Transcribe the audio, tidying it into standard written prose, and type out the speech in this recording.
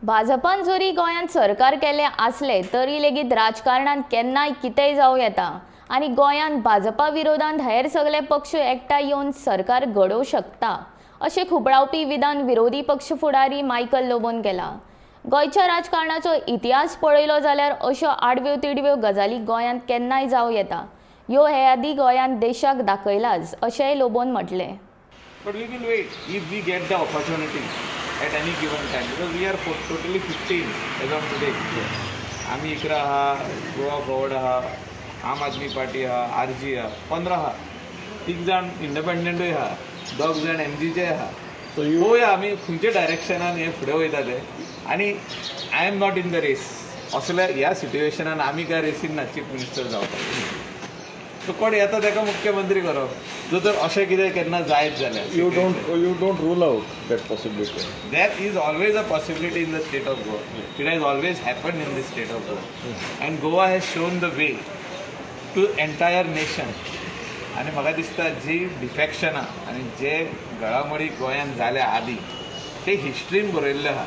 भाजपान जरी गोंयांत सरकार केलें आसलें तरी लेगीत राजकारणांत केन्नाय कितेंय जावं येता आनी गोंयांत भाजपा विरोधांत हेर सगळे पक्ष एकठांय येवन सरकार घडोवं शकता, अशें खुबळावपी विधान विरोधी पक्ष फुडारी मायकल लोबोन केलां. गोंयच्या राजकारणाचो इतिहास पळयलो जाल्यार अश्यो आडव्यो तिडव्यो गजाली गोंयांत केन्नाय जावं येता, ह्यो हे आदीं गोंयांत देशाक दाखयलाच, अशेंय लोबोन म्हटलें. But we will wait if we get the opportunity at any given time, because we are totally 15 as on today. आमी 11 आहा, गोवा फॉरवर्ड आहा, आम आदमी पार्टी आहा, आरजी आहा, 15 आहा, 3 जाण इंडिपेंडंटूय आहा, 2 जाण एमजीचे आहा. पळोवया आमी खंयच्या डायरेक्शनान हे फुडें वयता ते. आनी I am not in the race. असल्या ह्या सिट्युएशनान आमी काय रेसीन ना चीफ मिनिस्टर जावपाक. सो कोण येता ताका मुख्यमंत्री करप, जर तर अशें कितें केन्ना जायत जाल्यार. You don't rule out that possibility? There is always a possibility in the state of Goa. It has always happened in the state of Goa. And Goa has shown the way to entire nation. आनी म्हाका दिसता जी डिफॅक्शनां आनी जे घडामोडी गोंयांत जाल्या आदीं ते हिस्ट्रीन बरयल्ले आहा.